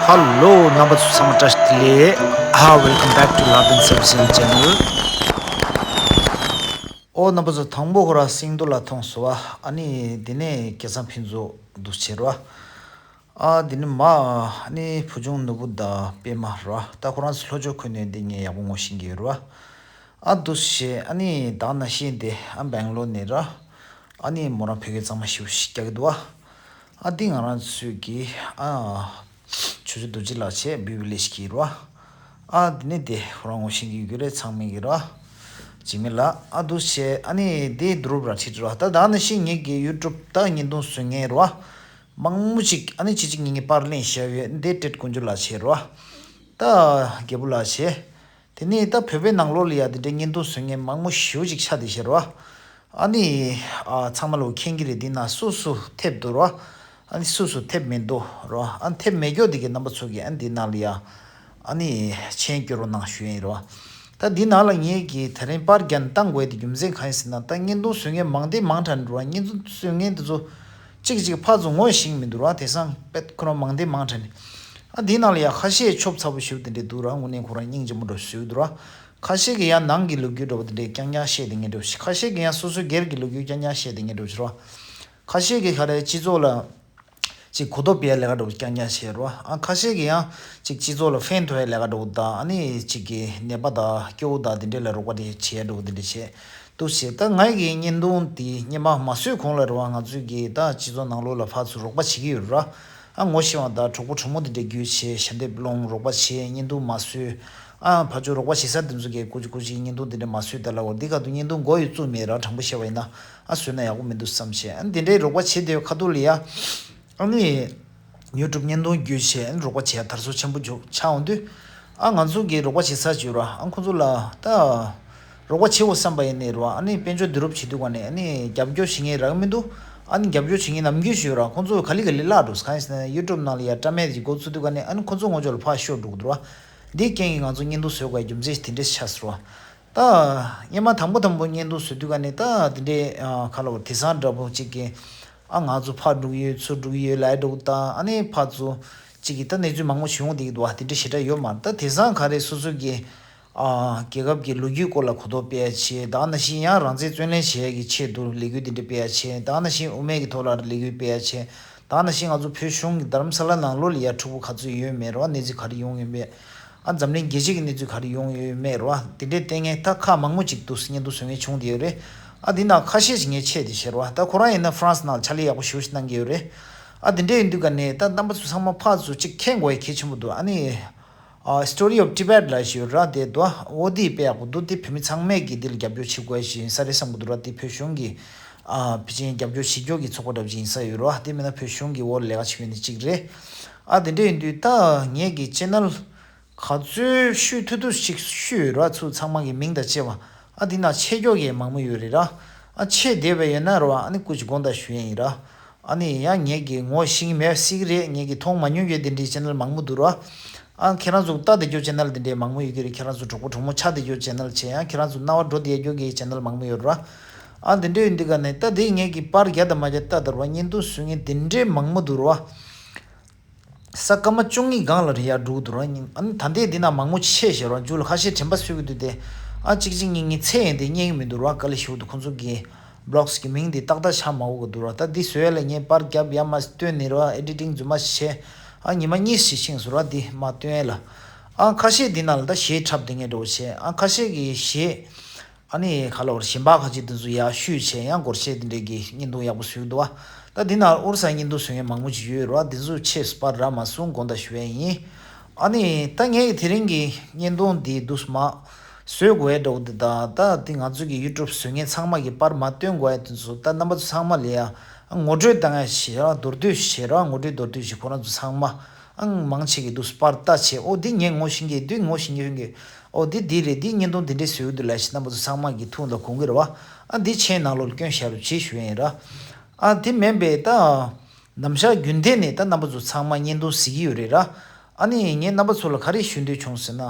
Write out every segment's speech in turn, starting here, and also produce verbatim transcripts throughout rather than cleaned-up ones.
ཧ་ལོ། རྣམ་པ་ཚོ་ཚང་མ་བཀྲ་ཤིས་བདེ་ལེགས། ཨ། Welcome back to Love and Substance Channel. ཨོ། རྣམ་པ་ཚོ་དང་པོ་ཁོ་ར་སིང་རྡོ་ལ་མཐོང་སོང་བ། ཨ་ནི་དེ་ནས་སྐལ་བཟང་ཕུན་ཚོགས་འདུག་བྱས་ར། ཨ། དེ་ནི་མ། ཨ་ནི་བུ་ཆུང་ནོར་བུ་དང་པད་མ་ར། ད་ཁོ་རང་ཚོ་ལྷོ་ཕྱོགས་ཁུལ་ནས་འདི་ངས་ཡག་པོ་ངོ་ཤེས་ཀྱི་ཡོད་ར། ཨ། འདུག་བྱས། ཨ་ནི་ད་ནང་བཞིན་དེ། ཨ། སྦེང་ལོར་ནས་ར། ཨ་ནི་མོ་རང་བོད་སྐད་གཙང་མ་ཞེ་པོ་ཞིག་རྒྱག་གི་འདུག་བ། ཨ། འདི་ང་རང་ཚོའི་གི། ཨ། ཆོས་རྗེ་རྡོ་རྗེ་ལགས་བྱས་བི་བི་ལེ་ཞིག་གི་ར། ཨ། འདི་ནི་དེ་ཁོ་རང་ངོ་ཤེས་ཀྱི་ཡོད་རེད། ཚང་མས་ཀྱི་ར། འཇིགས་མེད་ལགས། ཨ། འདུག་བྱས། ཨ་ནི་དེ་འདུག་ར་ཁྲིད་ར། ད་ད་ནང་བཞིན་ངེད་ཀྱི་ཡུ་ཊུབ་ད་བརྙན་ཐུང་བཟོ་མཁན་ར། མང་པོ་ཅིག། ཨ་ནི་ཅི་ཅིག་ངེད་ཀྱི་པར་ལེན་བཞག་ཡོད། འདི་ཏྲེད་དཀོན་མཆོག་ལགས་བྱས་ར། ད་རྒྱལ་པོ་ལགས་བྱས། དེ་ནས་ད་བོད་པའི་ནང་ལོགས་ལ་ཡ་དེ་འདྲའི་བརྙན་ཐུང་བཟོ་མཁན་མང་པོ་ཞེ་པོ་ཅིག་ཆགས་བསྡད་ཤག་ར། ཨ་ནི། ཨ། ཚང་མ་ལོ་མཁྱེན་གྱི་རེད། འདི་ན་སུ་སུ་ཐེབས་འདུག་ར། ཨ་ནི་སུ་སུ་ཐེབས་མི་འདུག་ར། ཨ་ནི་ཐེབས་མེད་མཁན་དེ་གའི་རྣམ་པ་ཚོ་གིས། ཨ། འདི་ནང་ལ་ཡ། ཨ་ནི་མཆན་སྐྱོར་རོགས་གནང་ཞུ་ཡིན་ར། ད་འདི་ནང་ལ་ངེད་ཀྱིས་དེ་རིང་པར་རྒྱག་བཏང་དགོས་དེ་རྒྱུ་མཚན་གང་ཡིན་ཟེར་ན། ད་བརྙན་ཐུང་བཟོ་མཁན་མང་དེ་མང་དྲགས་འགྲོ་བ། བརྙན་ཐུང་བཟོ་མཁན་དེ་ཚོ་གཅིག་གཅིག་ཕར་ཚུར་ངོ་ཤེས་མི་འདུག་ར། དེང་སང་དཔེ་ཁོ་རང་མང་དེ་མང་དྲགས་ནས། ཨ། འདི་ནང་ལ་ཡ་ཁ་ཤས་ཆོབ་ཚ་པོ་ཞེ་པོ་དེ་འདྲས་འདུག་ར། དངོས་གནས་ཁོ་རང་སྙིང་རྗེ་མོ་འདྲ་བཟོས་འདུག་ར། ཁ་ཤས་ཀྱིས་ཡང་ནང་གི་ལོ་རྒྱུས་འདྲ་པོ་དེ་འདྲས་རྐྱང་རྐྱང་བཤད་དེ་ངས་འདྲ་པོ་ཞིག། ཁ་ཤས་ཀྱིས་ཡང་སོ་སོའི་སྒེར་གྱི་ལོ་རྒྱུས་རྐྱང་རྐྱང་བཤད་དེ་ངས་འདྲ་པོ་ཞིག་ར། ཁ་ཤས་ཀྱིས་ག་རེ་སྤྱི་ཚོགས་ལ་ཅིག་གོ་རྟོགས་སྤེལ་ལས་ཀ་འདྲ་པོ་རྐྱང་རྐྱང་བྱས་ར། ཨ། ཁ་ཤས་ཀྱིས་ཡང་ཅིག་སྤྱི་ཚོགས་ལ་ཕན་ཐོགས་ཡ་ལས་ཀ་འདྲ་པོ་དང་། ཨ་ནི་ཅིག་གི་ནད་པ་དང་སྐྱོ་བོ་དང་དེ་འདྲས་ལ་རོགས་པ་དེ་བྱེད་ཡ་འདྲ་པོ་དེ་འདྲས་བྱས་འདུག་བྱས། ད་ངའི་གི་བརྙན་ཐུང་དེ་སྔོན་མ་མ་བཟོས་གོང་ལ་རེད་བ། ང་ཚོས་གི་ད་སྤྱི་ཚོགས་ནང་ལོགས་ལ་ཕར་ཚུར་རོགས་པ་བྱེད་ཀྱི་ཡོད་ར། ཨ། ངོ་ཤེས་པ་དང་གྲོགས་པོ་གྲོགས་མོ་དེ་འདྲས་བརྒྱུད་བྱས། ཞལ་འདེབས་སློང་། རོགས་པ་བྱས། བརྙན་ཐུང་མ་བཟོས། ཨ། ཕར་ཚུར་རོགས་པ་བྱེད་ས་དེ་ཚོ་གིས་སྐུ་མཁྱེན་སྐུ་མཁྱེན་བརྙན་ཐུང་དེ་འདྲས་མ་བཟོས་ད་ལབ་པ། འདི་ག་དུས་བརྙན་ཐུང་མགོ་ཡི་བཙུགས་མེད་ར། དྲང་པོ་བཤད་པ་ཡིན་ན། ཨ། བཟོས་ན་ཡག་པོ་མི་འདུག་བསམ་བྱས། ཨ། འདི་འདྲའི་རོགས་པ་བྱེད་བསྡད་ཁ་ཐུག་ལ་ཡ། ཨ་ནི་ཡུ་ཊུབ་བརྙན་ཐུང་བརྒྱུད་བྱས། ཨ་ནི་རོགས་པ་བྱེད་ཡ་དར་སྲོལ་ཆེན་པོ་ཅིག་ཆགས་འོང་དུས། ཨ། ང་ཚོ་གིས་རོགས་པ་བྱེད་ས་ཅིག་ཡོད་ར། ཨ། ཁོང་ཚོ་ལ་ད་རོགས་པ་བྱེད་དགོས་བསམ་པ་ཡིན་ནའི་ར། ཨ་ནི་དཔལ་འབྱོར་བསྡུ་རུབ་བྱེད་དུས་ག་ནས། ཨ་ནི་རྒྱབ་སྐྱོར་བྱེད་མཁན་རག་མི་འདུག་ཨ་ནི་རྒྱབ་སྐྱོར་བྱེད་མཁན་ནམ་རྒྱུན་ཞིག་ཡོད་ར། ཁོང་ཚོ་ག་ལེ་ག་ལེ་བརླག་འགྲོ། གང་ཡིན་ཟེར་ན། ཡུ་ཊུབ་ནང་ལ་ཡ་ཊ་མེད་ཅིག་འགོ་བཙུགས་དུས་ག་ནས། ཨ་ནི་ཁོང་ཚོ་ངོ་ཅོག་ལ་ཕར་ཤོར་འགྲོ་གི་འདུག་ར། འདིའི་རྐྱེན་གྱིས་ང་ཚོ་བརྙན་ཐུང་བཟོ་དགོས་རྒྱུ་མཚན་དེ་འདྲས་ཆགས་སོང་བ། ད་སྔོན་མ་དང་པོ་དང་པོ་བརྙན་ཐུང་བཟོ་དུས་ག་ནས་ད་དེ་འདྲའི། ཨ། ག་ལབ་དེང་སང་འདྲ་པོ་ཅིག་གི། ཨ། ང་ཚོ་ཕར་འགྲོ་གི་ཡོད། ཚུར་འགྲོ་གི་ཡོད་ལབ་འདྲ་པོ་དང་། ཨ་ནི་ཕར་ཚུར་ཅིག་གི་ད་གནས་ཚུལ་མང་པོ་ཞིག་ཡོང་བསྡད་ཀྱི་འདུག་བ། དེ་འདྲ་ཞེ་དྲག་ཡོད་མ་རེད། ད་དེང་སང་ག་རེ་སོ་སོ་གི། ཨ། རྒྱལ་ཁབ་ཀྱི་ལོ་རྒྱུས་སྐོར་ལ་གོ་རྟོགས་སྤེལ་ཡ་བྱས། ད་ནང་བཞིན་ཡང་རང་བཙན་བརྩོན་ལེན་བྱེད་ཡ་གི་ཆེད་དུ་ལས་འགུལ་དེ་འདྲ་སྤེལ་ཡ་བྱས། ད་ནང་བཞིན་དབུ་མའི་གི་ཐོག་ལ་ལས་འགུལ་སྤེལ་ཡ་བྱས། ད་ནང་བཞིན་ང་ཚོ་བོད་གཞུང་གི་རྡ་རམ་ས་ལ་ནང་ལོགས་ལ་ཡ་འཁྲུག་པ་ག་ཚོད་ཡོད་མེད་རེད་བ། གནས་ཚུལ་ག་རེ་ཡོང་ཡོད་མེད། ཨ། འཛམ་གླིང་རྒྱལ་སྤྱི་གི་གནས་ཚུལ་ག་རེ་ཡོང་ཡོད་མེད་རེད་བ། དེ་འདྲའི་ལྟས་ངན་ད་ཁག་མང་པོ་ཅིག་འདུག་བརྙན་ཐུང་བཟོ་མཁན་བྱུང་བསྡད་ཡོད་རེད། ཨ། འདི་ནང་ཁ་ཤས་ཅིག་ངས་ཆད་བསྡད་ཤག་རེད་བ། ད་ཁོ་རང་ཡིན་ན་ཧྥ་རན་སི་ནང་ལ་ཕྱག་ལས་ཡག་པོ་ཞེ་པོ་ཞིག་གནང་གི་ཡོད་རེད། ཨ། དེ་འདྲ་ཡིན་དུས་ག་ནས་ད་རྣམ་པ་ཚོ་ཚང་མ་ཕར་ཚུར་ཅིག་མཁྱེན་དགོས་ཡ་གལ་ཆེན་པོ་འདུག་ཨ་ནི། ཨ། Story of Tibet ལབ་ཞིག་ཡོད་ར། དེ་དོ། འོ། དེ་དཔེ་ཡག་པོ་འདུག་དེ་བོད་མི་ཚང་མས་ཀྱིས་འདི་ལ་རྒྱབ་སྐྱོར་བྱེད་དགོས་ཞེས་ཡིན་ས་རེད་བསམ་གྱི་འདུག་ར། དེ་བོད་གཞུང་གིས། ཨ། ཕལ་ཆེར་རྒྱབ་སྐྱོར་བྱེད་ཕྱོགས་ཀྱི་ཚོགས་པ་འདྲ་པོ་ཅིག་ཡིན་ས་ཡོད་ར། དེ་མིན་ན་བོད་གཞུང་གི་འོག་ལ་ལས་ཀ་བྱེད་མཁན་དེ་གཅིག་རེད། ཨ། དེ་འདྲ་ཡིན་དུས་ད་ངེད་ཀྱི་ཅེ་ནལ་ག་ཚོད་བཤུས་ཐུབ་ཐུབ་ཅིག་བཤུས་ཡོད་ར། ཚུར་ཚང་མ་གི་མིང་དང་བཅས་པ། ཨ། འདི་ན་ཆད་རྒྱུ་གི་མང་པོ་ཡོད་རེད་ར། ཨ། ཆད་བསྡད་པ་ཡོད་ན་ར། ཨ་ནི་སྐུ་མཁྱེན་དགོངས་དག་ཞུ་ཡ་ཡིན་ར། ཨ་ནི་ཡང་ངེད་ཀྱིས་ངོ་ཤེས་ཀྱི་མེད་པ་སྲིད་ཀྱི་རེད། ངེད་ཀྱིས་མཐོང་མ་མྱོང་ཡོད། དེ་འདྲའི་ཅེ་ནལ་མང་པོ་འདུག་ར། ཨ། ཁྱེད་རང་ཚོ་ལྟ་བསྡད་རྒྱུ་ཅེ་ནལ་དེ་འདྲའི་མང་པོ་ཡོད་ཀྱི་རེད། ཁྱེད་རང་ཚོ་གྲོགས་པོ་གྲོགས་མོ་ཆགས་བསྡད་རྒྱུ་ཅེ་ནལ་བྱས། ཡང་ཁྱེད་རང་ཚོ་རྣ་བར་འགྲོ་བསྡད་རྒྱུ་གི་ཅེ་ནལ་མང་པོ་ཡོད་ར། ཨ། དེ་འདྲ་ཡིན་དུས་ག་ནས་ད་དེ་ངེད་ཀྱིས་པར་རྒྱག་དང་མ་རྒྱག་ལྟ་དང་ར། བརྙན་ཐུང་བཟོ་མཁན་དེ་འདྲའི་མང་པོ་འདུག་ར། ས་སྐར་མ་བཅུ་གཉིས་སྒང་ལ་རེ་ཡར་འགྲོ་གི་འདུག་ར། ཨ་ནི་ད་ལྟའི་འདི་ན་མང་པོ་ཆད་ཤག་ར། མཇུག་ལ་ཁ་ཤས་དྲན་པ་གསོས་ཀྱི་འདུག་སྟེ། ཨ། གཅིག་གཅིག་གཉིས་གཉིས་ཚེ་ཡིན་དེ་རྙེད་ཀྱི་མི་འདུག་ར། དཀའ་ལས་ཞེ་པོ་འདུག་ཁོང་ཚོ་གི་བི་ལོག་གི་མིང་དེ་ཏག་ཏག་ཆགས་མ་འོང་གི་འདུག་ར། ད་འདི་བཟོ་ཡ་ལ་ངས་པར་རྒྱབ་ཡ་མ་བཏོན་ནས་ར། ཨེ་ཌི་ཊིང་རྫུན་མ་བྱས། ཨ། ཉི་མ་གཉིས་ཤིག་ཕྱིན་སོང་ར། འདི་མ་བཏོན་ཡ་ལ། ཨ། ཁ་ཤས་འདི་ནང་ལ་ད་གཞས་འཁྲབ་བསྡད་མཁན་འདྲ་པོ་བྱས། ཨ། ཁ་ཤས་ཀྱིས་གཞས། ཨ་ནི་ག་ལབ་ར། གཞན་པ་ཁ་ཅིག་དེ་ཚོ་ཡར་བཤུས་བྱས། ཡང་སྒོར་གཞས་དེ་འདྲས་ཀྱི་བརྙན་ཐུང་ཡག་པོ་བཟོས་འདུག་བ། ད་འདི་ན་ཨོ་རི་ས་བརྙན་ཐུང་བཟོ་མཁན་མང་པོ་ཅིག་ཡོད་རེད་བ། དེ་ཚོ་ཆེད་དུ་པར་རག་མ་སོང་། དགོངས་དག་ཞུ་ཡ་ཡིན། ཨ་ནི་ད་ངས་དེ་རིང་གི་བརྙན་ཐུང་འདི་འདུག་སེ་མར་བཟོ་དགོས་ཡ་འདྲ་པོ་འདི་དང་། ད་འདི་ང་ཚོ་གི་ཡུ་ཊུབ་བཟོ་མཁན་ཚང་མ་གི་པར་མར་བཏོན་དགོས་ཡ་དེ་ཚོ། ད་རྣམ་པ་ཚོ་ཚང་མ་ལ་ཡ་ངོ་སྤྲོད་བཏང་ཡ་ཞིག་ར། མདོར་བསྡུས་ཞིག་ར། ངོ་སྤྲོད་མདོར་བསྡུས་ཤིག་ཁོ་རང་ཚོ་ཚང་མ། ཨང་། མང་ཆེ་གིས་འདུག་སེ་པར་ལྟ་བྱས། ཨོ། འདི་ངས་ངོ་ཤེས་ཀྱི་འདུག་ངོ་ཤེས་ཀྱི་ཡོད་ཀྱི། ཨོ། འདི་འདི་རེད། འདི་བརྙན་ཐུང་འདི་འདྲས་བཟོས་ཀྱི་འདུག་ལབ་བྱས། རྣམ་པ་ཚོ་ཚང་མ་གིས་ཐུགས་ལ་དགོངས་ཀྱི་རེད་བ། ཨ། འདི་མཆན་ནང་ལོགས་ལ་བསྐྱོན་བཞག་རོགས་བྱེད་ཞུ་ཡ་ཡིན་ར། ཨ། འདི་མིན་པའི་ད་ནམ་ཞག་རྒྱུན་ལྡན་ནས་ད་རྣམ་པ་ཚོ་ཚང་མ་བརྙན་ཐུང་གཟིགས་ཀྱི་ཡོད་རེད་ར། ཨ་ནི་ངས་རྣམ་པ་ཚོ་ལ་ག་རེ་ཞུ་འདོད་བྱུང་ཟེར་ན།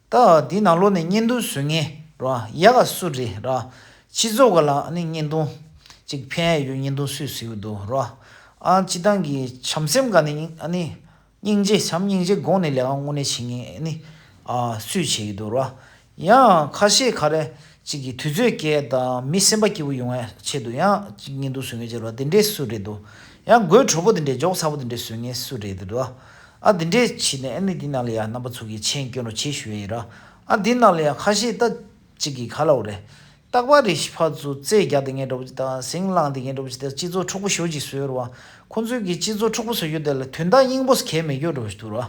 ད་འདི་ནང་ལོགས་ནས་བརྙན་ཐུང་བཟོ་མཁན་ར། ཡག་ག་སུ་རེད་ར། སྤྱི་ཚོགས་ག་ལ་ཨ་ནི་བརྙན་ཐུང་ཅིག་ཕན་ཡ་ཡོད་བརྙན་ཐུང་སུས་བཟོས་ཀྱི་འདུག་ར། ཨ། སྤྱིར་བཏང་གི་བྱམས་སེམས་ག་ནས་ཨ་ནི། སྙིང་རྗེ་བྱམས་སྙིང་རྗེ་དགོངས་ནས་ལས་ཀ་དངོས་གནས་བྱེད་མཁན་ནི་ཨ་སུས་བྱེད་ཀྱི་འདུག་ར། ཡང་ཁ་ཤས་ག་རེ་ཅིག་གིས་དུས་ཚོད་སྐྱེལ་དང་མི་སེམས་པ་སྐྱིད་པོ་ཡོང་བའི་ཆེད་དུ་ཡང་ཅིག་བརྙན་ཐུང་བཟོ་མཁན་བྱེད་ར། དེ་འདྲས་སུ་རེད་འདུག་ཡང་དགོད་བྲོ་པོ་དེ་འདྲས་མགྱོགས་ཚ་པོ་དེ་འདྲས་བཟོ་མཁན་སུ་རེད་འདུག་ཨ་དེ་འདྲས་བྱས་ནས་ཨ་ནི་འདི་ནང་ལ་ཡང་རྣམ་པ་ཚོ་གིས་མཆན་སྐྱོན་རོགས་བྱེད་ཞུ་ཡ་ཡིན་ར། ཨ་འདི་ནང་ལ་ཡང་ཁ་ཤས་ད་ཅིག་གིས་ག་ལབ་དགོས་རེད། རྟག་པར་རེ་ཞིག་ཕར་ཚུར་རྩོད་རྒྱག་བསྡད་མཁན་འདྲ་པོ་ཅིག་དང་ཟིང་ལངས་བསྡད་མཁན་འདྲ་པོ་ཅིག་དང་སྤྱི་ཚོགས་འཁྲུག་པོ་ཞེ་པོ་ཅིག་བཟོས་ཡོད་རེད་བ། ཁོང་ཚོས་ཀྱིས་སྤྱི་ཚོགས་འཁྲུག་པོ་བཟོ་རྒྱུ་དེ་ལ་དོན་དག་སྙིང་པོ་གང་ཡང་མེད་རྒྱུ་འདྲ་པོ་ཞིག་འདུག་ར།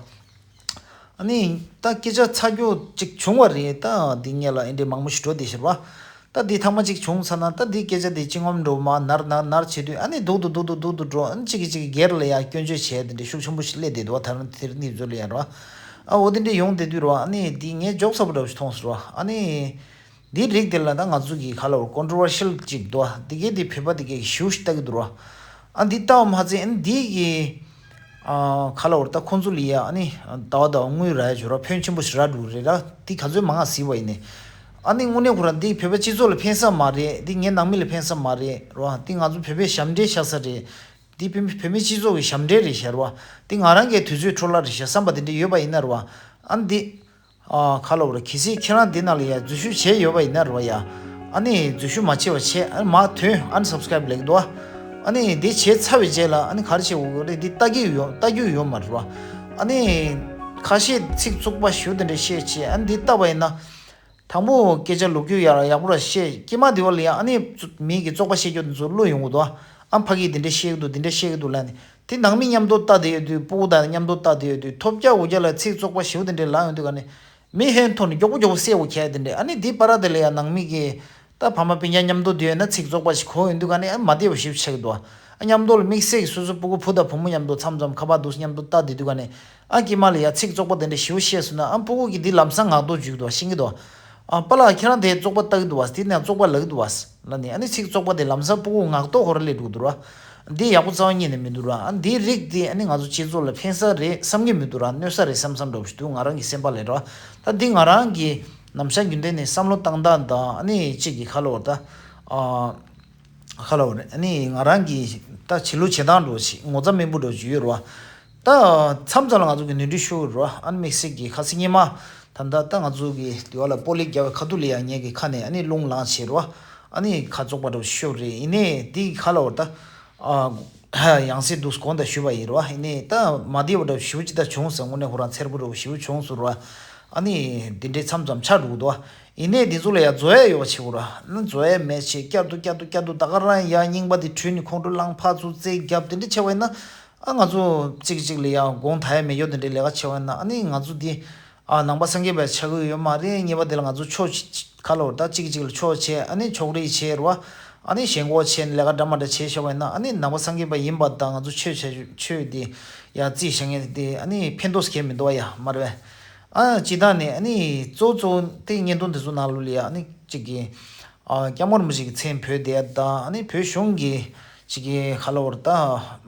ཨ་ནི་ད་སྐད་ཆ་ཚ་རྒྱུ་ཅིག་བྱུང་བ་རེད། ད་འདི་སྔོན་ལ་ཨེ་འདྲའི་མང་པོ་ཞིག་འགྲོ་བསྡད་ཤག་ར། ད་འདི་ཐེངས་མ་གཅིག་བྱུང་ཚར་ན་ད་འདི་སྐད་ཆ་དེ་སྤྱི་ངོམ་འགྲོ་མ་ནར་ནར་ནར་བྱེད་དུས་ཨ་ནི་སྡུག་ཏུ་སྡུག་ཏུ་སྡུག་ཏུ་འགྲོ། ཨ་ནི་གཅིག་གིས་གཅིག་གི་སྒེར་ལ་ཡང་སྐྱོན་བརྗོད་བྱས་དེ་འདྲའི་ཤུགས་ཆེན་པོ་ཞིག་སླེབས་བསྡད་འདུག་བ། ད་རང་དེ་རིང་འདི་ཚོ་ལ་ཡང་ར། ཨ་འོ་དེ་འདྲ་ཡོང་བསྡད་དུས་ར་ཨ་ནི་འདི་ངས་མགྱོགས་ཚ་པོ་འདྲ་པོ་ཞིག་མཐོང་སོང་ར། ཨ་ནི། འདིའི་རིགས་དེ་ལ་ད་ང་ཚོ་གི་ག་ལབ་དགོས་རེད། ཀོན་ཊོ་ཝར་ཤལ་ཅིག་འདུག་ཨ། འདི་གས་དེ་བོད་པ་དེ་གས་ཞེ་པོ་ཞིག་ལྟ་གི་འདུག་ར། ཨ་འདི་ལྟ་བ་མ་ཚད་ཨ་འདི་གི་ཨ་ག་ལབ་དགོས་རེད། ད་ཁོང་ཚོ་ལ་ཡ་ཨ་ནི་ཟླ་བ་ཟླ་བ་དངུལ་རག་ཡ་ཅིག་ཡོད་ར། ཕོན་ཆེན་པོ་ཞིག་རག་འགྲོ་གི་རེད་ར། འདི་ག་ཚོད་མང་ང་གཟིགས་པ་ཡིན་ནའི། ཨ་ནི་དངོས་གནས་ཁོ་རང་འདི་བོད་པ་སྤྱི་ཚོགས་ལ་ཕན་ས་མ་རེད། འདི་ངའི་ནང་མི་ལ་ཕན་ས་མ་རེད་ར། འདི་ང་ཚོ་བོད་པའི་ཞབས་འདྲེན་བཞག་ས་རེད། འདི་བོད་མི་བོད་མི་སྤྱི་ཚོགས་ཀྱི་ཞབས་འདྲེན་རེད་ཤག་ར། འདི་ང་རང་གི་དུས་ཚོད་འཕྲོ་བརླག་རེད་ཤག་བསམ་པ་དེ་འདྲ་ཡོད་པ་ཡིན་ན་ར། ཨ་འདི། ཨ་ག་ལབ་དགོས་རེད། གལ་སྲིད་ཁྱེད་རང་འདི་ནང་ལ་ཡ་འཛུལ་ཞུགས་བྱས་ཡོད་པ་ཡིན་ན་ར་ཡ། ཨ་ནི་འཛུལ་ཞུགས་མ་བྱས་པ་བྱས། ཨ་ནི་མར་ཐོན། ཨན་སབ་སི་ཀ་རེབ་ལབ་ཀྱི་འདུག་ཨ། ཨ་ནི་འདི་བྱས་ཚར་བའི་རྗེས་ལ་ཨ་ནི་ག་རེ་བྱེད་དགོས་རེད། འདི་ལྟ་གི་ཡོད། ལྟ་རྒྱུ་ཡོད་མ་རེད་བ། ཨ་ནི་ཁ་ཤས་ཚིག་བཙོག་པ་ཞེ་པོ་དེ་འདྲ་བཤད་བྱས། ཨ་ནི་འདི་ལྟ་བ་ཡིན་ན། དང་པོ་སྐད་ཆ་ལོ་རྒྱུས་ཡག་ཡག་པོ་ར་བཤད། དཀྱིལ་མ་དེ་བ་ལ་ཡ་ཨ་ནི་མི་གིས་བཙོག་པ་བཤད་རྒྱུ་དེ་ཚོ་བློ་ཡོང་གི་འདུག་ཨ། ཨ་ཕ་གིས་དེ་འདྲ་བཤད་ཀྱི་འདུག་དེ་འདྲ་བཤད་ཀྱི་འདུག་ལབ་ནས། དེ་ནང་མི་མཉམ་དུ་ལྟ་བསྡད་ཡོད་དུས། སྤུ་གུ་དང་མཉམ་དུ་ལྟ་བསྡད་ཡོད་དུས། ཐོབ་རྒྱག་འོ་རྒྱག་ལ་ཚིག་བཙོག་པ་ཞེ་པོ་དེ་འདྲ་ལབ་ཡོང་དུས་ག་ནས། མི་ཧན་ཐོག་ནས་མགྱོགས་པོ་མགྱོགས་པོ་གསལ་པོ་ཁྱེར་དེ་འདྲ། ཨ་ནི་དེ་བར་དེ་ལ་ཡ་ནང་མི་གིས་ད་ཕ་མ་སྤུན་ཀྱག་མཉམ་དུ་བསྡད་ཡོད་ན་ཚིག་བཙོག་པ་ཞིག་གོ་ཡོང་དུས་ག་ནས། ཨ་མ་བདེ་བ་ཞེ་པོ་ཆགས་ཀྱི་འདུག་ཨ་མཉམ་དུ་ལ་དམིགས་བསལ་གྱི་སོ་སོ་སྤུ་གུ་བུ་དང་བུ་མོ་མཉམ་དུ་མཚམས་མཚམས་ཁ་པར་འདུག་མཉམ་དུ་ལྟ་བསྡད་དུས་ག་ནས། ཨ་དཀྱིལ་མ་ལ་ཡ་ཚིག་བཙོག་པ་དེ་འདྲ་ཞེ་པོ་བཤད་སོང་ན། ཨ་སྤུ་གུ་གིས་འདི་ལམ་སང་ངག་ཐོག་འཇུག་གི་འདུག་ཤེས་ཀྱི་འདུག་ཨ་པཱ་ལགས་ཁྱེད་རང་དེ་བཙོག་པ་ལྟ་གི་འདུག་བ། དེ་ནས་བཙོག་པ་ལབ་ཀྱི་འདུག་བ་ལབ་ནས། ཨ་ནི་ཚིག་བཙོག་པ་དེ་ལམ་སང་སྤུ་གུ་ངག་ཐོག་ཧོར་སླེབས་འགྲོ་གི་འདུག་ར། འདི་ཡག་པོ་རྩ་བ་ཉིད་ནས་མི་འདུག་ར། ཨ་འདིའི་རིགས་དེ་ཨ་ནི་ང་ཚོ་སྤྱི་ཚོགས་ལ་ཕན་ས་རེད་བསམ་གྱི་མི་འདུག་ར། གནོད་ས་རེད་བསམ་བསམ་འདྲ་པོ་ཞིག་འདུག་ང་རང་གི་སེམས་པ་ལ་ར། ད་འདི་ང་རང་གི་ནམ་ཞག་རྒྱུན་ལྡན་ནས་བསམ་བློ་བཏང་སྟངས་དང་། ཨ་ནི་གཅིག་གི་ག་ལབ་དགོས་རེད། ད་ཨ། ག་ལབ་དགོས་རེད། ཨ་ནི་ང་རང་གི་ད་བྱེད་ལུགས་བྱེད་སྟངས་འདྲ་པོ་ཞིག་ངོ་ཚ་མེད་པོ་འདྲ་པོ་ཞིག་ཡོད་རེད་བ། ད་མཚམས་མཚམས་ལ་ང་ཚོ་གིས་ནོར་འཁྲུལ་ཤོར་གྱི་རེད་བ། ཨ་ནི་དམིགས་བསལ་གྱི་ཁ་སང་སྔོན་མ་ད་ལྟ་ད་ང་ཚོ་གི་དེ་བ་ལ་སྤོ་ལོ་རྒྱག་པའི་ཁ་ཐུག་ལ་ཡ་ངེད་ཀྱི་ཁ་ནས་ཨ་ནི་རླུང་ལངས་བྱས་རེད་བ། ཨ་ནི་ཁ་བཙོག་པ་འདྲ་པོ་ཤོར་རེད། ཡིན་ནའི་འདི་ག་ལབ་དགོས་རེད། ད་ཨ་ཡང་སེ་འདུག་གོང་དུ་ཞུས་པ་ཡིན་རེད་བ། ཡིན་ནའི་ད་མ་བདེ་བ་འདྲ་པོ་ཞེ་པོ་ཅིག་ད་བྱུང་སོང་། དངོས་གནས་ཁོ་རང་འཚེར་པོ་འདྲ་པོ་ཞེ་པོ་བྱུང་སོང་རེད་བ། ཨ་ནི་འདི་འདྲའི་མཚམས་མཚམས་ཆགས་འགྲོ་གི་འདུག་བ། ཡིན་ནའི་འདི་ཚོ་ལ་ཡ་རྫོགས་ཡ་ཡོད་པ་བྱེད་དགོས་ར། ཨ་ནི་རྫོགས་ཡ་མེད་བྱས་བསྐྱར་དུ་བསྐྱར་དུ་བསྐྱར་དུ་ད་ག་རང་ཡ་རྙིང་པ་དེ་དྲུད་ནས་ཁོང་ཁྲོ་ལངས། ཕར་ཚུར་རྩོད་རྒྱབ་དེ་འདྲ་བྱས་པ་ཡིན་ན། ཨ་ང་ཚོ་གཅིག་གཅིག་ལ་ཡ་དགོངས་དག་ཡ་མེད་ཡོད་དེ་འདྲའི་ལས་ཀ་བྱས་པ་ཡིན་ན། ཨ་ནི་ང་ཚོ་འདི་ཨ་ནང་པ་སངས་རྒྱས་པ་ཆགས་ཀྱི་ཡོད་མ་རེད། ངེས་པ་དེ་ལ་ང་ཚོ་ཕྱོགས་གཅིག་ག་ལབ་དགོས་རེད། ད་གཅིག་གཅིག་ལ་ཕྱོགས་བྱས། ཨ་ནི་ཕྱོགས་རིས་བྱས་རེད་བ། ཨ་ནི་ཞེན་ཁོག་བྱས་ནས་ལས་ཀ་འདྲ་མ་འདྲ་བྱས་བཞག་པ་ཡིན་ན། ཨ་ནི་ནང་པ་སངས་རྒྱས་པ་ཡིན་པ་དང་ང་ཚོ་ཆོས་བྱ་ཆོས་དེ་ཡ་རྩིས་བྱེད་མཁན་དེ་ཨ་ནི་ཕན་ཐོགས་གང་ཡང་མི་འདུག་བ་ཡ། མ་རེད་པས། ཨ་སྤྱིར་བཏང་ནས་ཨ་ནི་གཙོ་བོ་གཙོ་བོ་དེ་བརྙན་ཐུང་དེ་ཚོ་ནང་ལོགས་ལ་ཡ་ཨ་ནི་གཅིག་གི་ཨ་སྐྱབས་མགོན་རིན་པོ་ཆེ་གི་མཚན་བོས་བསྡད་ཡ་དང་། ཨ་ནི་བོད་གཞུང་གི་གཅིག་གི་ག་ལབ་དགོས་རེད། ད་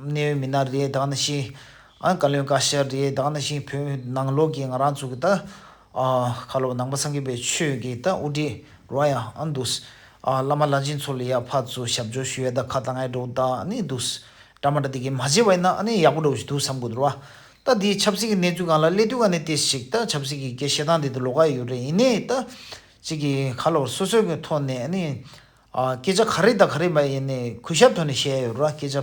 གནད་ཡོད་མི་སྣ་རེད། ད་ག་ནང་བཞིན་ཨ་བཀའ་བློན་བཀའ་ཤག་རེད། ད་ག་ནང་བཞིན་བོད་ནང་ལོགས་ཀྱི་ང་རང་ཚོ་གི་ད་ཨ་ག་ལབ་དགོས་རེད། ནང་པ་སངས་རྒྱས་པའི་ཆོས་ཀྱི་ད་དབུ་ཁྲིད་རེད་བ་ཡ། ཨ་འདུག་སེ་ཨ་བླ་མ་བླ་ཆེན་ཚོ་ལ་ཡ་ཕར་ཚུར་ཞབས་ཕྱི་ཞུ་ཡ་དང་ཁ་བཏང་ཡ་འདྲ་པོ་དང་། ཨ་ནི་འདུག་སེ་འདྲ་མ་འདྲ་དེ་གས་མ་བྱས་པ་ཡིན་ན་ཨ་ནི་ཡག་པོ་འདྲ་པོ་ཞིག་འདུག་བསམ་གྱི་འདུག་ར། ད་འདི་ཆབ་སྲིད་ཀྱི་གནས་ཚུལ་སྒང་ལ་སླེབས་དུས་ག་ནས་དེ་ཞིག་ད་ཆབ་སྲིད་ཀྱི་སྐད་བཤད་སྟངས་དེ་དུ་ལོགས་ཀ་ཡོད་རེད། ཡིན་ནའི་ད་གཅིག་གི་ག་ལབ་དགོས་རེད། སོ་སོའི་གི་ཐོག་ནས་ཨ་ནི་ཨ་སྐད་ཆ་ག་རེ་དང་ག་རེ་མ་ཡིན་ནའི་གུས་ཞབས་ཐོག་ནས་བཤད་ཡ་ཡོད་ར། སྐད་ཆ་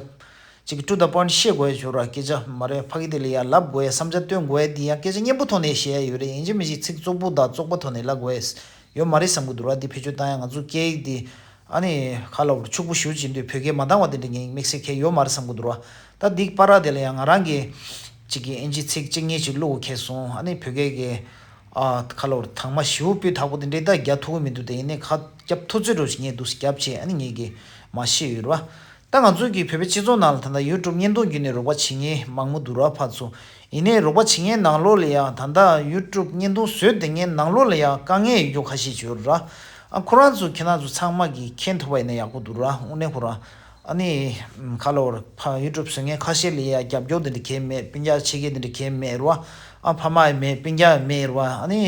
གཅིག་གི་to the point བཤད་དགོས་ཡ་ཡོད་ར། སྐད་ཆ་མ་རེད་ཕ་གི་དེ་ལ་ཡ་ལབ་དགོས་ཡ། བསམ་འཆར་སྟོན་དགོས་ཡ་དེ་ཡང་སྐད་ཆ་སྙན་པོ་ཐོག་ནས་བཤད་ཡ་ཡོད་རེད། ཡིན་གཅིག་མིན་གཅིག་ཚིག་བཙོག་པོ་དང་བཙོག་པ་ཐོག་ནས་ལབ་དགོས་ཡ་ཡོད་མ་རེད་བསམ་གྱི་འདུག་ར། འདི་བེད་སྤྱོད་བཏང་ཡ་ང་ཚོ་སྐད་ཡིག་འདི་ཨ་ནི་ག་ལབ་དགོས་རེད། ཕྱུག་པོ་ཞེ་པོ་ཅིག་ཡིན་དུས་བོད་སྐད་མ་འདང་བ་དེ་འདྲ་ངས་དམིགས་བསལ་གང་ཡང་ཡོད་མ་རེད་བསམ་གྱི་འདུག་ར། ད་འདི་བར་དེ་ལ་ཡང་ང་རང་གིས་གཅིག་གི་ཨིན་ཇི་ཚིག་གཅིག་གཉིས་ཅིག་བླུགས་ཁེལ་སོང་། ཨ་ནི་བོད་སྐད་ཀྱི་ཨ་ག་ལབ་དགོས་རེད། དྭངས་མ་ཞེ་པོ་སྤུས་དག་པོ་དེ་འདྲ་ད་རྒྱག་ཐུབ་ཀྱི་མི་འདུག་དེ་ཡིན་ནའི་ཁ་རྒྱབ་ཐུབ་ཚོད་འདྲ་པོ་ཞིག་ངས་འདུག་སེ་རྒྱབ་བྱས་ཨ་ནི་ངས་ཀྱིས་མར་བཤད་ཡོད་ར། ད་ང་ཚོའི་གི་བོད་པའི་སྤྱི་ཚོགས་ནང་ལ་ད་ལྟ་ཡུ་ཊུབ་བརྙན་ཐུང་བརྒྱུད་ནས་རོགས་པ་བྱེད་མཁན་མང་པོ་འདུག་ར་ཕར་ཚུར། ཡིན་ནའི་རོགས་པ་བྱེད་མཁན་ནང་ལོགས་ལ་ཡང་ད་ལྟ་ཡུ་ཊུབ་བརྙན་ཐུང་བཟོས་བསྡད་མཁན་ནང་ལོགས་ལ་ཡང་དཀའ་ངལ་ཡོད་རྒྱུ་ཁ་ཤས་ཅིག་ཡོད་ར། ཨ་ཁོ་རང་ཚོ་ཁྱེད་རང་ཚོ་ཚང་མ་གིས་མཁྱེན་ཐུབ་པ་ཡིན་ན་ཡག་པོ་འདུག་ར། དངོས་གནས་ཁོ་རང་ཨ་ནི་ག་ལབ་དགོས་རེད། ཕ་ཡུ་ཊུབ་བཟོ་མཁན་ཁ་ཤས་ལ་ཡང་རྒྱབ་སྐྱོར་དེ་འདྲ་གང་ཡང་མེད། སྤུན་ཀྱག་ཆེ་གེ་དེ་འདྲ་གང་ཡང་མེད་ར། ཨ་ཕ་མ་ཡང་མེད། སྤུན་ཀྱག་ཡང་མེད་ར། ཨ་ནི་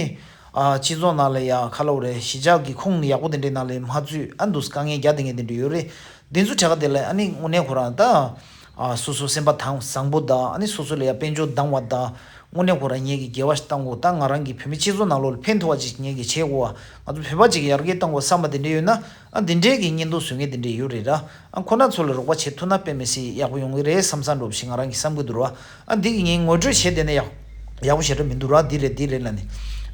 ཨ་སྤྱི་ཚོགས་ནང་ལ་ཡང་ག་ལབ་དགོས་རེད། གཞིས་ཆགས་ཀྱི་ཁོངས་ཡག་པོ་དེ་འདྲའི་ནང་ལ་མ་ཚུད། ཨ་འདུག་སེ་དཀའ་ངལ་རྒྱག་བསྡད་མཁན་དེ་འདྲ་ཡོད་རེད། དེ་ཚོ་གྲས་ཀ་དེ་ལ་ཨ་ནི་དངོས་གནས་ཁོ་རང་ད་ ཨ་སོ་སོ་སེམས་པ་དྭངས་བཟང་པོ་དང་། ཨ་ནི་སོ་སོ་ལ་ཡ་དཔལ་འབྱོར་འདང་བ་དང་། དངོས་གནས་ཁོ་རང་ངེད་ཀྱི་དགེ་བ་ཞིག་བཏང་དགོས། ད་ང་རང་གི་བོད་མི་སྤྱི་ཚོགས་ནང་ལོགས་ལ་ཕན་ཐོགས་པ་ཅིག་ངེད་ཀྱིས་བྱེད་དགོས་པ། ང་ཚོ་བོད་པ་ཅིག་གི་ཡར་རྒྱས་གཏོང་དགོས་བསམ་པ་དེ་འདྲ་ཡོད་ན། ཨ་འདི་འདྲའི་གི་བརྙན་ཐུང་བཟོ་མཁན་དེ་འདྲ་ཡོད་རེད་ར། ཨ་ཁོ་ན་ཚོ་ལ་རོགས་པ་བྱེད་ཐུབ་ན་དཔེ་མི་སྲིད་ཡག་པོ་ཡོང་གི་རེད་བསམ་བསམ་འདྲ་པོ་ཞིག་ང་རང་གིས་བསམ་གྱི་འདུག་ར། ཨ་འདི་གི་ངས་ངོ་སྤྲོད་བྱས་བསྡད་ན་ཡག་ཡག་པོ་ཞེ་དྲག་མི་འདུག་ར། འདི་རེད་འདི་རེད་ལབ་ནས།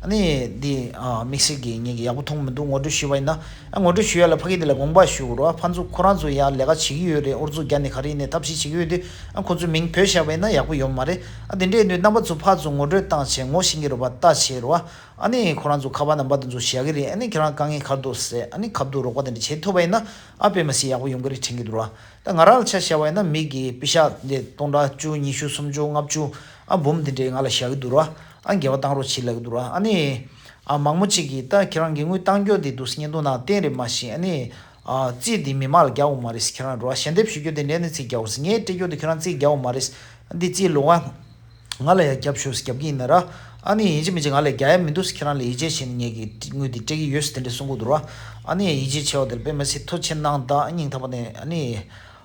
ཨ་ནི་འདི་ཨ་དམིགས་བསལ་གྱི་ངས་ཀྱི་ཡག་པོ་མཐོང་མི་འདུག། ངོ་སྤྲོད་ཞུས་པ་ཡིན་ན། ཨ་ངོ་སྤྲོད་ཞུ་ཡ་ལ་ཕ་གི་འདི་ལ་དགོངས་པ་ཞུ་དགོས་ར། ཕན་ཚུན་ཁོ་རང་ཚོ་ཡ་ལས་ཀ་བྱེད་ཀྱི་ཡོད་རེད། ཨོ་རྩོད་རྒྱག་ནས་ག་རེ་ཡིན་ནས་ཐབས་ཤེས་བྱེད་ཀྱི་ཡོད་དུས། ཨ་ཁོ་ཚོའི་མིང་བོས་བཞག་པ་ཡིན་ན་ཡག་པོ་ཡོད་མ་རེད། ཨ་དེ་འདྲས་ཡིན་དུས་རྣམ་པ་ཚོ་ཕར་ཚུར་ངོ་སྤྲོད་བཏང་བྱས། ངོ་ཤེས་ཀྱི་རེད་པ། ལྟ་བྱས་རེད་པ། ཨ་ནི་ཁོ་རང་ཚོ་ཁ་པར་ནམ་བར་དེ་ཚོ་བཞག་གི་རེད། ཨ་ནི་ཁྱེད་རང་དཀའ་ངལ་ག་རེ་འདུག་ཟེར། ཨ་ནི་ཁ་ཐུག་རོགས་པ་དེ་འདྲ་བྱེད་ཐུབ་པ་ཡིན་ན། ཨ་དཔེ་མི་སྲིད་ཡག་པོ་ཡོང་གི་རེད་དྲན་གྱི་འདུག་ར། ད་ང་རང་ལ་ཆ་བཞག་པ་ཡིན་ན། མི་གི་པེ་ཤག་དེ་སྟོང་ཕྲག་བཅུ། ཉི་ཤུ། སུམ་ཅུ། ལྔ་བཅུ། ཨ་འབུམ་དེ་འདྲའི་ང་ལ་བཞག་གི་འདུག་ར། ཨ་འགལ་བ་བཏང་རོགས་བྱེད་ལབ་ཀྱི་འདུག་ར། ཨ་ནི་ཨ་མང་མོ་ཅིག་གིས་ད་ཁྱེད་རང་གི་དངུལ་བཏང་རྒྱུ་དེ་འདུག་སེ་བརྙན་ཐུང་ནང་བསྟན་རེད་མ་གཞི། ཨ་ནི་ཨ་རྩིས་དེ་མི་མང་ལ་རྒྱག་དགོས་མ་རེད། ཁྱེད་རང་རོ། ཞལ་འདེབས་ཞུ་རྒྱུ་དེ་འདྲ་ནི་རྩིས་རྒྱག་དགོས་ཟེར། ངས་སྤྲད་རྒྱུ་དེ་ཁྱེད་རང་རྩིས་རྒྱག་དགོས་མ་རེད། ཨ་འདི་རྩིས་ལོགས་ཀ་ང་ལ་ཡང་རྒྱབ་ཤོག་ཟེར། རྒྱབ་ཀྱི་ཡིན་ན་ར། ཨ་ནི་ཡིན་གཅིག་མིན་གཅིག་ང་ལ་རྒྱག་ཡ་མི་འདུག་ཟེར། ཁྱེད་རང་ལ་ཡིད་ཆེས་བྱས་ནས་ངས་ཀྱི་དངུལ་དེ་སྤྲད་ཀྱི་ཡོད་ཟེར་དེ་འདྲ་གསུང་གི་འདུག་ར། ཨ་ནི་ཡིད་ཆེས་ཆེ་བ་དེར་དཔེ་མི་སྲིད་ཐུགས་རྗེ་གནང་དང་། སྙིང་ཐག་པ་ནས་ཨ་ནི།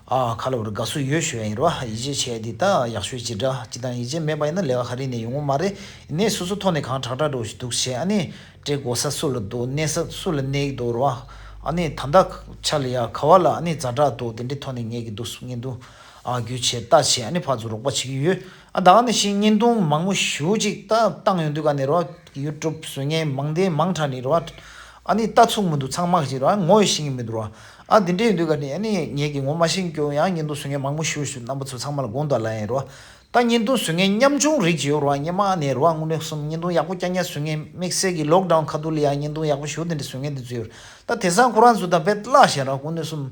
ཨ་ཁ་ལོ་རུ་དགའ་བསུ་ཡོད་ཞུ་ཡ་ཡིན་རོ། ཡིད་ཆེས་བྱས་འདི་ད་ཡག་ཤོས་ཅི་འདྲ་ཅི་དང་། ཡིད་ཆེས་མེད་པ་ཡིན་ན་ལས་ཀ་ག་རེ་ནས་ཡོང་གི་མ་རེད། ཡིན་ནའི་སོ་སོ་ཐོག་ནས་གང་དྲག་དྲག་འགྲོ་ཞིག་འདུག་བྱས། ཨ་ནི་སྤྲད་དགོས་ས་སུ་ལ་འདུག། གནས་ས་སུ་ལ་གནས་ཀྱི་འདུག་རོ། ཨ་ནི་ད་ལྟ་ཆ་ལ་ཡ་ག་བ་ལ་ཨ་ནི་ཛ་དྲག་འདུག། དེ་འདྲའི་ཐོག་ནས་ངས་ཀྱི་འདུག་བརྙན་ཐུང་ཨ་བརྒྱུད་བྱས་ལྟ་བྱས། ཨ་ནི་ཕར་ཚུར་རོགས་པ་བྱེད་ཀྱི་ཡོད། ཨ་ད་ག་ནང་བཞིན་བརྙན་ཐུང་མང་པོ་ཞེ་པོ་ཅིག་ད་བཏང་ཡོང་དུས་ག་ནས་རོ། ཡུ་ཊུབ་བཟོ་མཁན་མང་དེ་མང་དྲགས་ནས་རོ། ཨ་ནི་ལྟ་ཚུགས་མི་འདུག། ཚང་མ་ཞིག་རོ། ངོ་ཡི་ཤེས་ཀྱི་མི་འདུག་རོ། ཨ་དེ་འདྲས་ཡོད་དུས་ག་ནས་ཨ་ནི་ངས་ཀྱི་ངོ་མ་ཤེས་ཀྱང་ཡང་བརྙན་ཐུང་བཟོ་མཁན་མང་པོ་ཞེ་པོ་ཞིག་རྣམ་པ་ཚོ་ཚང་མ་ལ་དགོངས་དག་ལབ་ཡིན་རོ། ད་བརྙན་ཐུང་བཟོ་མཁན་ཉམ་ཆུང་རིགས་ཅིག་ཡོད་རོ། སྔོན་མ་ནས་རོ། དངོས་གནས་གསུམ་བརྙན་ཐུང་ཡག་པོ་རྐྱང་རྐྱང་བཟོ་མཁན། དམིགས་བསལ་གྱི་ལོག་ཌའུན་ཁ་ཐུག་ལ་ཡང་བརྙན་ཐུང་ཡག་པོ་ཞེ་པོ་དེ་འདྲས་བཟོ་མཁན་དེ་ཚོ་ཡོད་རེད། ད་དེང་སང་ཁོ་རང་ཚོ་དང་དཔེ་བརླག་བཞག་ར། དངོས་གནས་གསུམ།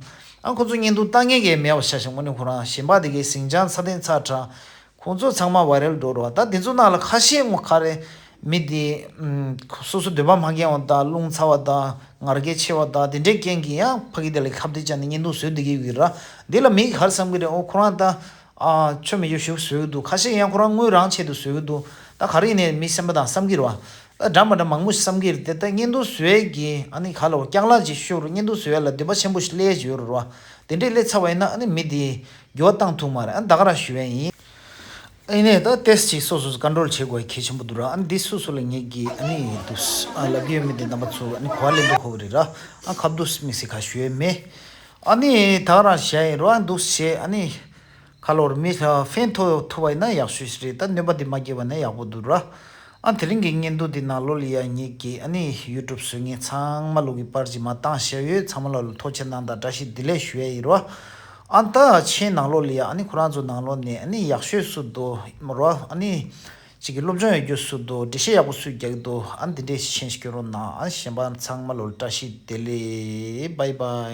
ཨ་ཁོ་ཚོ་བརྙན་ཐུང་ལྟ་མཁན་གྱི་མེད་པ་ཆ་བཞག། དངོས་གནས་ཁོ་རང་གཞན་པ་དེ་གའི་ཟིང་ཆ་ཚ་ཐན་ཚ་དྲགས། ཁོང་ཚོ་ཚང་མ་ཝའི་རལ་འགྲོ་རོགས། ད་དེ་ཚོ་ནང་ལ་ཁ་ཤས་ངོ་ག་རེ་མི་དེ་ཨམ་སོ་སོ་འདོད་པ་མ་འགེང་བ་དང་། རླུང་ཚ་བ་དང་། ངར་སྐད་ཆེ་བ་དང་། དེ་འདྲའི་རྐྱེན་གྱིས་ཡང་ཕ་གི་དེ་ལ་ཁ་གཏད་བཅག་ནས་བརྙན་ཐུང་བཟོས་བསྡད་ཀྱི་ཡོད་ར། འདི་ལ་མི་གིས་ག་རེ་བསམ་གྱི་རེད། ཨོ་ཁོ་རང་ད་ཨ་ཆོ་མེད་ཆོ་ཞིག་བཟོས་ཀྱི་འདུག། ཁ་ཤས་ཡང་ཁོ་རང་དངུལ་རང་ཆེད་དུ་བཟོས་ཀྱི་འདུག། ད་ག་རེ་ཡིན་ནའི་མི་སེམས་པ་དང་བསམ་གྱི་རེད་བ། ད་འདྲ་མ་འདྲ་མང་པོ་ཞིག་བསམ་གྱི་རེད་དེ། ད་བརྙན་ཐུང་བཟོ་ཡས་ཀྱི་ཨ་ནི་ག་ལ་བ་སྐྱག་ལག་ཅིག་ཤོར་རུང་། བརྙན་ཐུང་བཟོ་ཡས་ལ་འདོད་པ་ཆེན་པོ་ཞིག་སླེབས་ཀྱི་ཡོད་རེད་བ། དེ་འདྲས་སླེབས་ཚར་བ་ཡིན་ན་ཨ་ནི་མི་དེ་འགྱུར་བ་བཏང་ཐུབ་མ་རེད། ཨ་ནི་ད་ག་རང་ཞུ་ཡས་ཡིན། ཨ་ནི་ད་ཏེས་ཅིག་སོ་སོ་སོ་ཀོན་ཊོལ་བྱེད་དགོས་གལ་ཆེན་པོ་འདུག་ར། ཨ་ནི་འདི་སོ་སོ་ལ་ངེད་ཀྱི་ཨ་ནི་འདུག་ཨ་ལབ་ཀྱི་ཡོད་མི་དེ་རྣམ་པ་ཚོ་ཨ་ནི་གོ་བ་ལེན་འདུག་ཧོ་རེད་ར། ཨ་ཁབ་འདུག་མི་སྲིད་ཁ་ཞུ་ཡས་མེད། ཨ་ནི་ད་ག་རང་བྱས་ཡིན་ར། འདུག་བྱས་ཨ་ནི། ཁ་ལོར་མི་ལ་ཕན་ཐོགས་ཐུབ་པ་ཡིན་ན་ཡག་ཤོས་ཤིག་རེད། ད་གནོད་པ་དེ་མ་སྐྱེལ་བ་ན་ཡག་པོ་འདུག་ར། ཨ་དེ་རིང་གི་བརྙན་ཐུང་འདི་ནང་ལོགས་ལ་ཡ་ངེད་ཀྱི་ཨ་ནི་ཡུ་ཊུབ་བཟོ་མཁན་ཚང་མ་ལོག་གི་པར་ཅིག་མར་བཏང་བཞག་ཡོད། ཚང་མ་ལོག་ལ་ཐུགས་རྗེ་གནང་དང་བཀྲ་ཤིས་བདེ་ལེགས་ཞུ་ཡ་ཡིན་ར། ཨ་ད་མཆན་ནང་ལོགས་ལ་ཡ་ཨ་ནི་ཁོ་རང་ཚོ་ནང་ལོགས་ནས་ཨ་ནི་ཡག་ཤོས་སུ་འདུག་ར། ཨ་ནི་ཅིག་གི་སློབ་སྦྱོང་ཡོད་རྒྱུ་སུ་འདུག། འགྲེལ་བཤད་ཡག་པོ་སུས་རྒྱག་གི་འདུག། ཨ་ནི་དེ་འདྲས་ཤིག་མཆན་ཞིག་སྐྱོན་རོགས་གནང་། ཨ་ནི་གཞན་པ་ཚང་མ་ལོག་ལ་བཀྲ་ཤིས་བདེ་ལེགས། བྷའི་བྷའི།